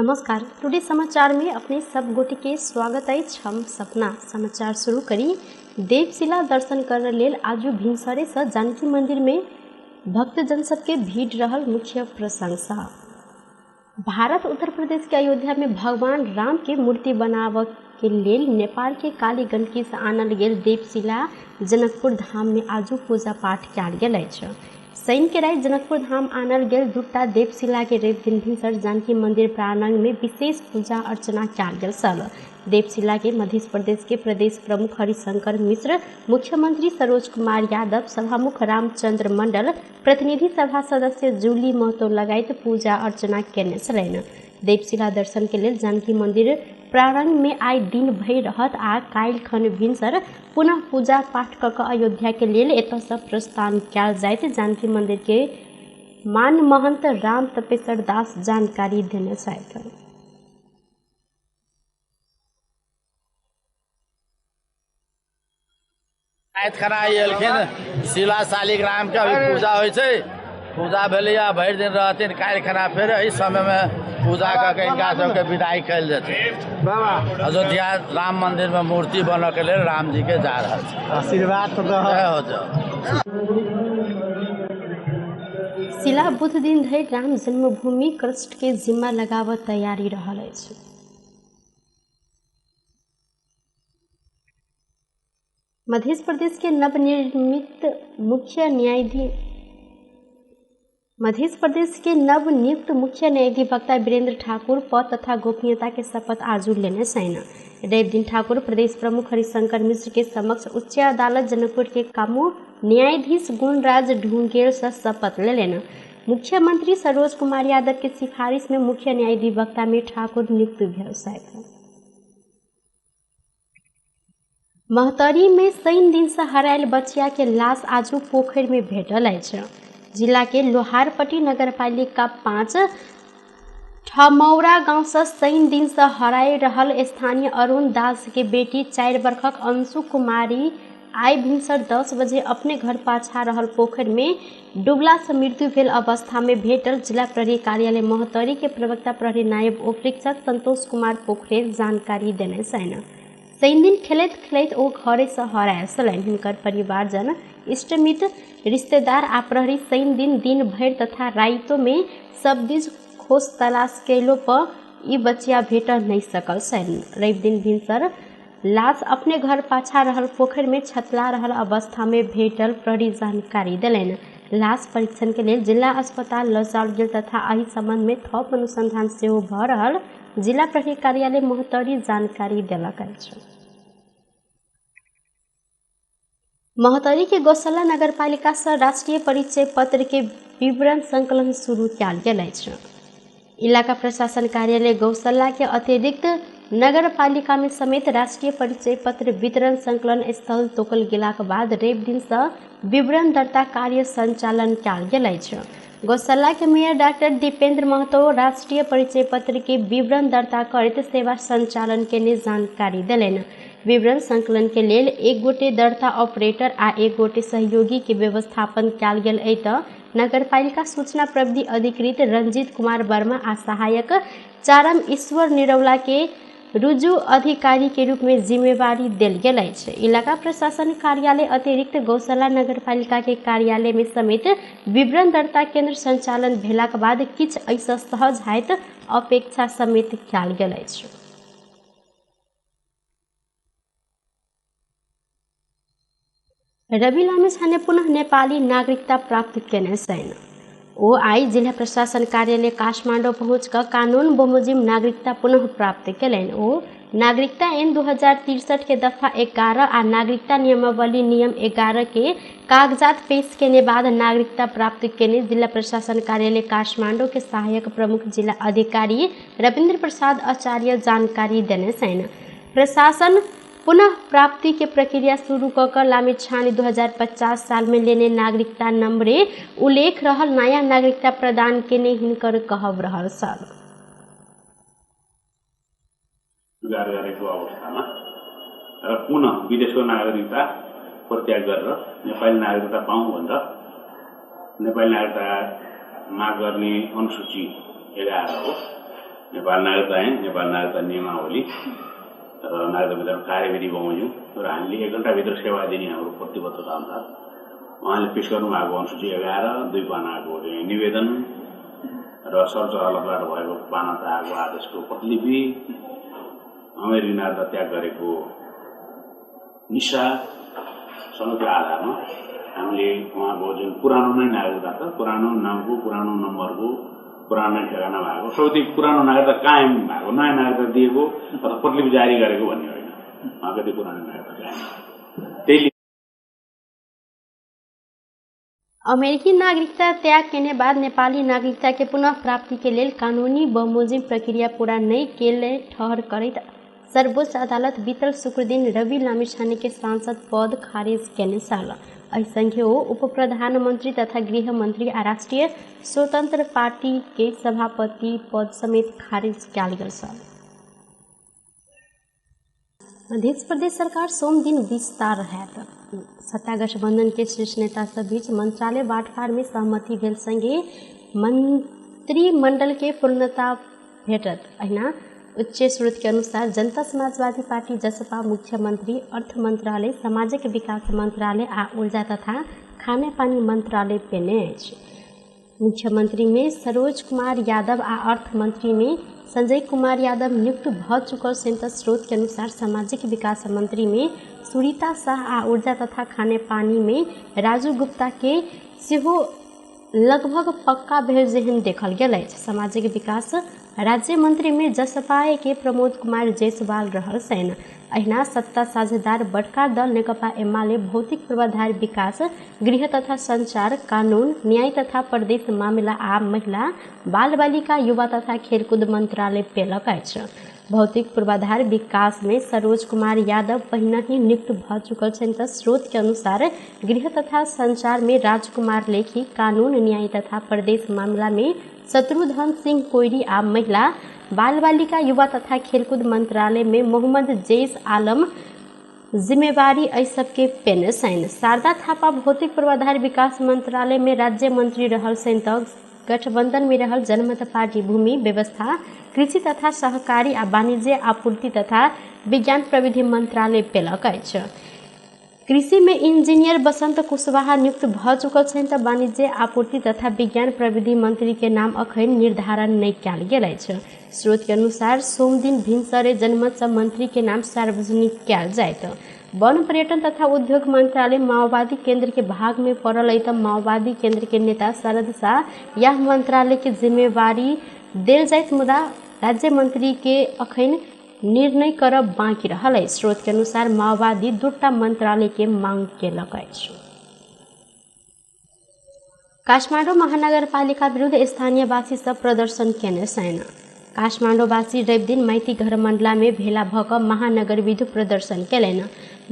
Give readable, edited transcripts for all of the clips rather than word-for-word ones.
नमस्कार, टुडे समाचार में अपने सब गोटे के स्वागत अछि। हम सपना समाचार शुरू करी। देवशिला दर्शन कर लेल आजू भिनसरे से जानकी मंदिर में भक्तजन सबके भीड़ रहल मुख्य प्रशंसा। भारत उत्तर प्रदेश के अयोध्या में भगवान राम के मूर्ति बनाव के लेल नेपाल के काली गंडकी से आनल गेल देवशिला जनकपुर धाम में आजू पूजा पाठ कयल गेल अछि। शनि के राति जनकपुर धाम आनल गेल दूटा देवशिला के रवि दिन भिनसर जानकी मंदिर प्रांगण में विशेष पूजा अर्चना कयल गेल छल। देवशिला के मध्य प्रदेश के प्रदेश प्रमुख हरिशंकर मिश्र, मुख्यमंत्री सरोज कुमार यादव, सभामुख रामचंद्र मंडल, प्रतिनिधि सभा सदस्य जूली महतो लगायत पूजा अर्चना केने छलनि। देवशिला दर्शन के लेल जानकी मंदिर प्रांगण में आइ दिन भरि रहत आ काल्हि खन भिनसर पुनः पूजा पाठ क कऽ अयोध्या के लेल एतय प्रस्थान कयल जायत। जानकी मंदिर के मान महंत राम तपेश्वर दास जानकारी देने छथि। खना शिला शालिग्राम के अभी पूजा होइ छै, पूजा भेलैया, भरि दिन रहथिन। काल्हि खना फेर एहि समय में पूजा कऽ के हिनका सबके विदाई कयल जेतै। अयोध्या राम मंदिर में मूर्ति बनऽ के लेल राम जी के जा रहल छै। आशीर्वाद तो जय हो जाओ। शिला बुध दिन धरि राम जन्मभूमि ट्रस्ट के जिम्मा लगाबऽ तैयारी रहल अछि। मध्य प्रदेश के नवनिर्मित मुख्य न्यायाधीश मध्य प्रदेश के नवनियुक्त मुख्य न्यायाधिवक्ता वीरेंद्र ठाकुर पद तथा गोपनीयता के शपथ आजू लेने छनि। रवि दिन ठाकुर प्रदेश प्रमुख हरिशंकर मिश्र के समक्ष उच्च अदालत जनकपुर के कामू न्यायाधीश गुणराज ढुंगेल से शपथ लेलनि। मुख्यमंत्री सरोज कुमार यादव के सिफारिश में मुख्य न्यायाधिवक्ता में ठाकुर नियुक्त भेल छथि। महोत्तरी में शनि दिन से हरायल बचिया के लाश आजू पोखरि में भेटल अछि। जिला के लोहारपट्टी नगरपालिका 5 ठमौरा गांव से शनि दिन से हराय रहल स्थानीय अरुण दास के बेटी 4 वर्षक अंशु कुमारी आइ भिनसर 10 बजे अपने घर पाछा रहल पोखरि में डुबला से मृत्यु भेल अवस्था में भेटल। जिला प्रहरी कार्यालय महोत्तरी के प्रवक्ता प्रहरी नायब उपरीक्षक संतोष कुमार पोखरेल जानकारी देने छनि। शनि दिन खेलैत खेलैत ओ घरे से हरायल छलनि। हिनकर परिवारजन, इष्टमित्र, रिश्तेदार आ प्रहरी शनि दिन दिन भरि तथा राइतो में सब दिस खोज तलाश कयलो पर ई बचिया भेट नहीं सकल छनि। रवि दिन भिनसर लाश अपने घर पाछा रहल पोखरि में छतला रहल अवस्था में भेटल प्रहरी जानकारी देलनि। लाश परीक्षण के लेल जिला अस्पताल लऽ जाओल गेल तथा एहि संबंध में थप अनुसंधान सेहो भऽ रहल जिला प्रहरी कार्यालय महोत्तरी जानकारी देलक अछि। महोत्तरी के गौशाला नगरपालिका से राष्ट्रीय परिचय पत्र के विवरण संकलन शुरू कयल गेल अछि। इलाका प्रशासन कार्यालय गौशाला के अतिरिक्त नगरपालिका में समेत राष्ट्रीय परिचय पत्र वितरण संकलन स्थल तोकल गेलाक बाद रवि दिन से विवरण दर्ता कार्य संचालन कयल गेल अछि। गौशाला के मेयर डॉक्टर दीपेंद्र महतो राष्ट्रीय परिचय पत्र के विवरण दर्ता करैत सेवा संचालन के जानकारी देलनि। विवरण संकलन के लेल एक गोटे दर्ता ऑपरेटर आ एक गोटे सहयोगी के व्यवस्थापन कयल गेल अछि त नगरपालिका सूचना प्रविधि अधिकृत रंजीत कुमार वर्मा आ सहायक चारम ईश्वर निरौला के रुजु अधिकारी के रूप में जिम्मेवारी देल गेल अछि। इलाका प्रशासन कार्यालय अतिरिक्त गौशाला नगरपालिका के कार्यालय में समेत विवरण दर्ता केंद्र संचालन भेलाक बाद किछु एहिसँ सहज होयत अपेक्षा समेत कयल गेल अछि। रवि लामिछाने पुनः नेपाली नागरिकता प्राप्त केने छनि। ओ आइ जिला प्रशासन कार्यालय काठमाडौँ पहुँच कऽ कानून बमोजिम नागरिकता पुनः प्राप्त केलनि। ओ नागरिकता ऐन 2063 के दफा 11 आ नागरिकता नियमावली नियम 11 के कागजात पेश केने बाद नागरिकता प्राप्त केने जिला प्रशासन कार्यालय काठमाडौँ के सहायक प्रमुख जिला अधिकारी रविन्द्र प्रसाद आचार्य जानकारी देने छनि। प्रशासन पुनः प्राप्ति के प्रक्रिया शुरू कऽ कऽ लामिछाने 2050 साल में लेने नागरिकता नंबरे उल्लेख रहल नया नागरिकता प्रदान केने हिनकर कहब रहल छल। स्वीकार गरेको अवस्थामा र पुनः विदेशको नागरिकता परित्याग गरेर नेपाली नागरिकता पाऊँ भनेर नेपाली नागरिकता माग गर्ने अनुसूची 11 हो। नेपाल नागरिकता ऐन, नेपाल नागरिकता नियमावली र नागरिकता वितरण कार्यविधि बमोजिम र हामीले 1 घण्टाभित्र सेवा दिने हाम्रो प्रतिबद्धता अनुसार उहाँले पेश गर्नुभएको अनुसूची 11, 2 पानाको निवेदन र सर्वोच्च अदालतबाट भएको पाना 4को आदेशको प्रतिलिपि, अमेरिकी नागरिकता त्याग गरेको निशा सँगको आधारमा हामीले उहाँको जुन पुरानो नै नागरिकता छ, पुरानो नामको, पुरानो नम्बरको, पुरानो ठेगाना भएको, सबै पुरानो नागरिकता कायम भएको, नयाँ नागरिकता दिएको अथवा प्रतिलिपि जारी गरेको भन्ने होइन, उहाँको त्यो पुरानो नागरिकता कायम त्यही। अमेरिकी नागरिकता त्याग केने बाद नेपाली नागरिकता के पुनः प्राप्ति के लेल कानूनी बमोजिम प्रक्रिया पूरा नहीं केले ठहर करैत सर्वोच्च अदालत बीतल शुक्रदिन रवि लामिछाने के सांसद पद खारिज केने छल। एहि संगे ओ उप प्रधानमंत्री तथा गृह मंत्री आ राष्ट्रिय स्वतंत्र पार्टी के सभापति पद समेत खारिज कयल गेल छल। मध्य प्रदेश सरकार सोमदिन विस्तार हैत। सत्ता गठबंधन के शीर्ष नेता सब बीच मंत्रालय बांटफाड़ में सहमति भेल संगे मंत्रिमंडल के पूर्णता भेटत। अहिना उच्च स्रोत के अनुसार जनता समाजवादी पार्टी जसपा मुख्यमंत्री, अर्थ मंत्रालय, सामाजिक विकास मंत्रालय आ ऊर्जा तथा खानेपानी मंत्रालय पेने अछि। मुख्यमंत्री में सरोज कुमार यादव आ अर्थ मंत्री में संजय कुमार यादव नियुक्त भ चुकल सेंटर स्रोत के अनुसार सामाजिक विकास मंत्री में सुरीता शाह आ ऊर्जा तथा खानेपानी में राजू गुप्ता के सेहो लगभग पक्का भेल जेहन देखल गेल अछि। सामाजिक विकास राज्य मंत्री में जसपा के प्रमोद कुमार जायसवाल रहल छनि। अहिना सत्ता साझेदार बड़का दल नेकपा एमाले भौतिक पूर्वाधार विकास, गृह तथा संचार, कानून, न्याय तथा प्रदेश मामिला आ महिला, बाल बालिका, युवा तथा खेलकूद मंत्रालय पेलक अछि। भौतिक पूर्वाधार विकास में सरोज कुमार यादव पहिने ही नियुक्त भ चुकल छनि त स्रोत के अनुसार गृह तथा संचार में राजकुमार लेखी, कानून, न्याय तथा प्रदेश मामला में शत्रुघ्न सिंह कोइरी आ महिला, बाल बालिका, युवा तथा खेलकूद मंत्रालय में मोहम्मद जैस आलम जिम्मेवारी एहि सबके पेने छनि। शारदा थापा भौतिक पूर्वाधार विकास मंत्रालय में राज्य मंत्री रहल छनि त गठबंधन में रहल जनमत पार्टी भूमि व्यवस्था, कृषि तथा सहकारी आ वाणिज्य आपूर्ति तथा विज्ञान प्रविधि मंत्रालय पेलक अछि। कृषि में इंजीनियर बसंत कुशवाहा नियुक्त भ चुकल छनि त वाणिज्य आपूर्ति तथा विज्ञान प्रविधि मंत्री के नाम अखन निर्धारण नहि कयल गेल अछि। स्रोत के अनुसार सोमदिन भिनसरे जनमत सँ मंत्री के नाम सार्वजनिक कयल जायत। वन पर्यटन तथा उद्योग मंत्रालय माओवादी केंद्र के भाग में पड़ल अछि त माओवादी केंद्र के नेता शरद शाह यह मंत्रालय के जिम्मेवारी देल जायत, मुदा राज्य मंत्री के अखन निर्णय करब बाकी रहल अछि। स्रोत के अनुसार माओवादी दूटा मंत्रालय के मांग केलक अछि। काठमाडौँ महानगरपालिका विरुद्ध स्थानीयवासी सब प्रदर्शन केने छनि। काठमाडौँवासी रविदिन माइती घर मण्डला में भेला भ क महानगर विरुद्ध प्रदर्शन केलनि।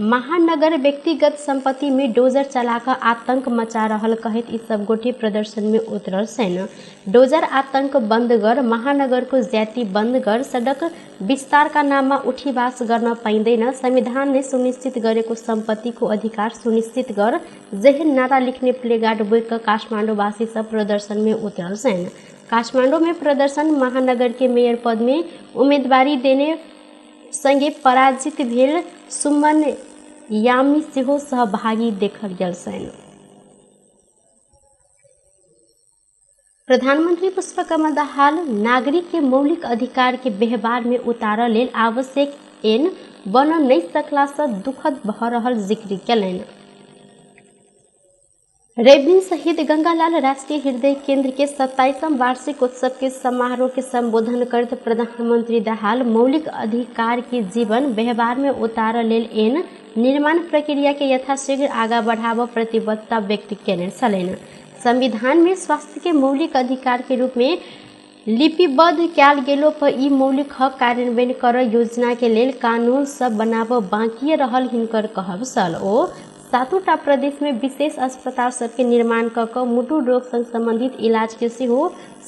महानगर व्यक्तिगत संपत्ति में डोजर चला क आतंक मचा रहल कहैत ई सब गोटे प्रदर्शन में उतरल छनि। डोजर आतंक बंद गर, महानगर को ज्याति बंद गर, सडक विस्तार का नाममा उठीवास गर्न पाइँदैन, संविधानले सुनिश्चित गरेको सम्पत्तिको अधिकार सुनिश्चित गर जेहन नारा लिख्ने प्लेगार्ड बोक काठमाडौँवासी सब प्रदर्शन में उतरल छनि। काठमाडौँ में प्रदर्शन महानगर के मेयर पद में उम्मीदवारी देने संगे पराजित भेल सुमन यामी सेहो सहभागी देखल गेल छनि। प्रधानमंत्री पुष्पकमल दाहाल नागरिक के मौलिक अधिकार के व्यवहार में उतारऽ लेल आवश्यक ऐन बन नहि सकला सँ दुखद भऽ रहल जिक्र केलनि। रविदिन शहीद गंगालाल राष्ट्रीय हृदय केंद्र के 27वां वार्षिक उत्सव के समारोह के संबोधन करते प्रधानमंत्री दाहाल मौलिक अधिकार के जीवन व्यवहार में उतारऽ लेल ऐन निर्माण प्रक्रिया के यथाशीघ्र आगा बढ़ाबऽ प्रतिबद्धता व्यक्त केने छलनि। संविधान में स्वास्थ्य के मौलिक अधिकार के रूप में लिपिबद्ध कयल गेलो पर ई मौलिक हक कार्यान्वयन कर योजना के लेल कानून सब बनाबऽ बाकी रहल हिनकर कहब छल। ओ 7टा प्रदेश में विशेष अस्पताल सबके निर्माण क क मुटु रोग संग संबंधित इलाज के सेहो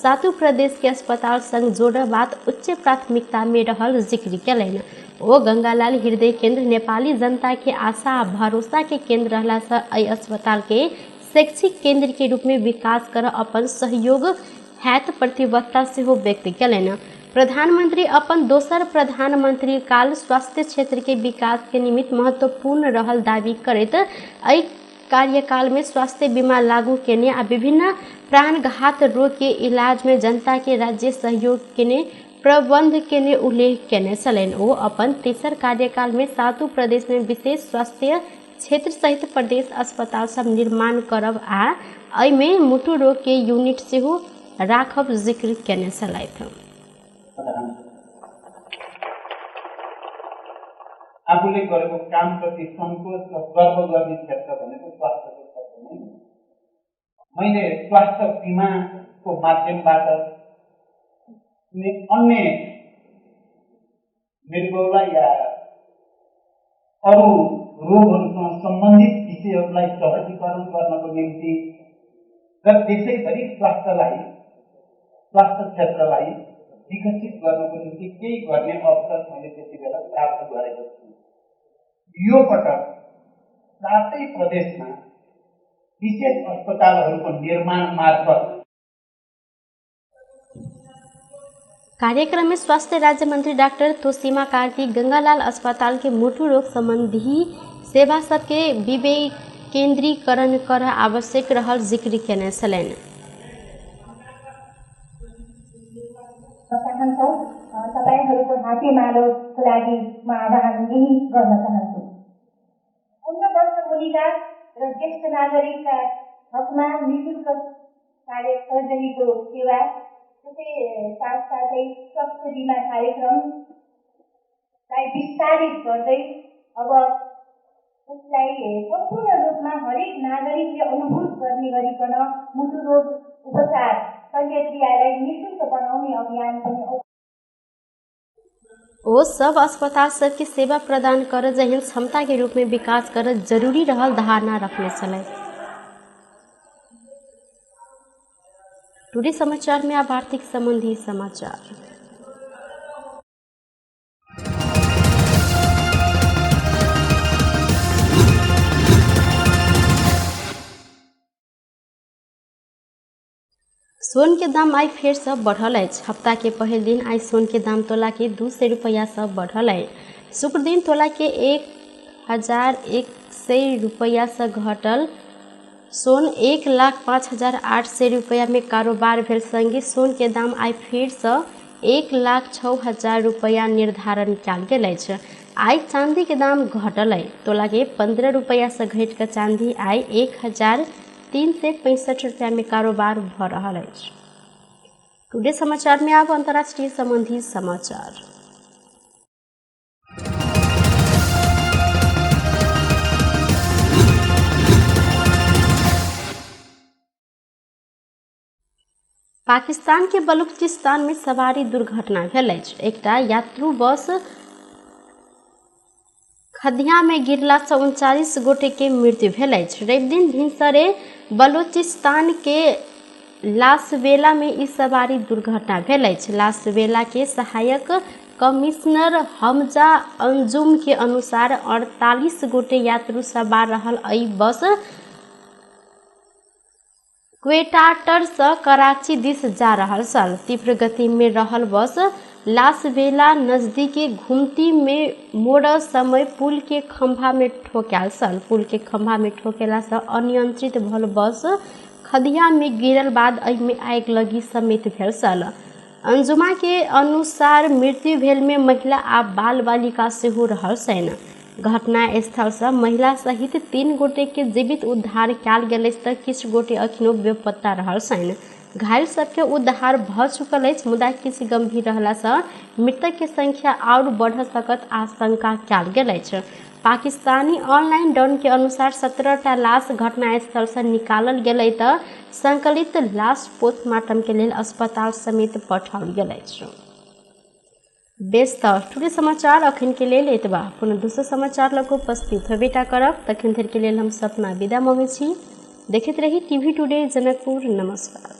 7 प्रदेश के अस्पताल संग जोड़ऽ बात उच्च प्राथमिकता में रहल जिक्र केलनि। ओ गंगालाल हृदय केंद्र नेपाली जनता के आशा आ भरोसा के केंद्र रहला सँ एहि अस्पताल के शैक्षिक केंद्र के रूप में विकास कर अपन सहयोग हैत प्रतिबद्धता सेहो व्यक्त केलनि। प्रधानमंत्री अपन दोसर प्रधानमंत्री काल स्वास्थ्य क्षेत्र के विकास के निमित्त महत्वपूर्ण रहल दावी करैत एहि कार्यकाल में स्वास्थ्य बीमा लागू केने आ विभिन्न प्राणघात रोग के इलाज में जनता के राज्य सहयोग केने प्रबंध केने उल्लेख केने छलनि। ओ अपन तेसर कार्यकाल में सातों प्रदेश में विशेष स्वास्थ्य क्षेत्र सहित प्रदेश अस्पताल सब निर्माण करब आ एहिमे मुटु रोग के यूनिट सेहो राखब जिक्र केने छलथि। आफूले गरेको कामप्रति सन्तोष र गर्व गर्ने क्षेत्र भनेको स्वास्थ्यको क्षेत्र नै हो। मैले स्वास्थ्य बिमाको माध्यमबाट अन्य मृगौला या अरू रोगहरूसँग सम्बन्धित विषयहरूलाई सहजीकरण गर्नको निम्ति र देशैभरि स्वास्थ्य क्षेत्रलाई विकसित गर्नको निम्ति केही गर्ने अवसर मैले त्यति बेला प्राप्त गरेको छु। यो पटक सातै प्रदेशमा विशेष अस्पतालहरूको निर्माण मार्फत कार्यक्रम में स्वास्थ्य राज्य मंत्री डॉक्टर तोसीमा कार्की गंगालाल अस्पताल के मुटु रोग संबंधी सेवा सबके विकेंद्रीकरण कर आवश्यक रहल जिक्र केने छलनि। चाहन्छौँ तपाईहरूको हातेमालोको लागि म आह्वान यही गर्न चाहन्छु। 15 वर्ष मुनिका र ज्येष्ठ नागरिकका हकमा निशुल्क कार्य सर्जरीको सेवा, त्यसै साथसाथै स्वास्थ्य बिमा कार्यक्रमलाई विस्तारित गर्दै अब उसलाई सम्पूर्ण रूपमा हरेक नागरिकले अनुभूत गर्ने गरिकन मुटु रोग उपचार शल्यक्रियालाई निशुल्क बनाउने अभियान पनि ओ सब अस्पताल सबके सेवा प्रदान कर जहन क्षमता के रूप में विकास कर जरूरी रहल धारणा रखने छलै। टुडे समाचार में अब आर्थिक संबंधी समाचार। सोन के दाम आई फेर से बढ़ल अछि। हफ्ता के पहिल दिन आई सोन के दाम तोला के 200 रुपया से बढ़ल अछि। शुक्र दिन तोला के 1100 रुपया से घटल सोन 1,05,800 रुपया में कारोबार भेल। संगे सोन के दाम आई फेर से 1,06,000 रुपया निर्धारण कयल गेल अछि। आई चांदी के दाम घटल अछि। तोला के 15 रुपया से घटि कऽ चांदी आई 1,365 रुपया में कारोबार भ रहल अछि। टुडे समाचार में अब अंतर्राष्ट्रीय संबंधी समाचार। पाकिस्तान के बलूचिस्तान में सवारी दुर्घटना भेल अछि। एकटा यात्रु बस खदिया में गिरला से 39 गोटे के मृत्यु भेल अछि। रवि दिन भिनसरे बलूचिस्तान के लासबेला में ई सवारी दुर्घटना भेल अछि। लासबेला के सहायक कमिश्नर हमजा अंजुम के अनुसार 48 गोटे यात्रु सवार रहल एहि बस क्वेटाटर से कराची दिस जा रहल छल। तीव्र गति में रहल बस लासबेला नजदीकी घुमती में मोड़ समय पुल के खंभा में ठोकायल छल। पुल के खंभा में ठोकेला से अनियंत्रित भल बस खदिया में गिरल बाद एहिमे आगि लगी समेत भेल छल। अंजुमा के अनुसार मृत्यु भेल में महिला आ बाल बालिका सेहो रहल छनि। घटना स्थल से महिला सहित 3 गोटे के जीवित उद्धार कयल गेल अछि तऽ किछु गोटे अखनो बेपत्ता रहल छनि। घायल सबके उद्धार भ चुकल अछि, मुदा किछु गंभीर रहला से मृतक के संख्या और बढ़ सकत आशंका कयल गेल अछि। पाकिस्तानी ऑनलाइन डॉन के अनुसार 17टा लाश घटनास्थल से निकालल गेल तऽ संकलित लाश पोस्टमार्टम के लेल अस्पताल समेत पठाओल गेल अछि। बेस तऽ टुडे समाचार अखन के लेल एतबा। पुनः दोसर समाचार लग उपस्थित होबेटा करब, तखन धरि के लेल हम सपना विदा मांगै छी। देखैत रही टीवी टुडे जनकपुर। नमस्कार।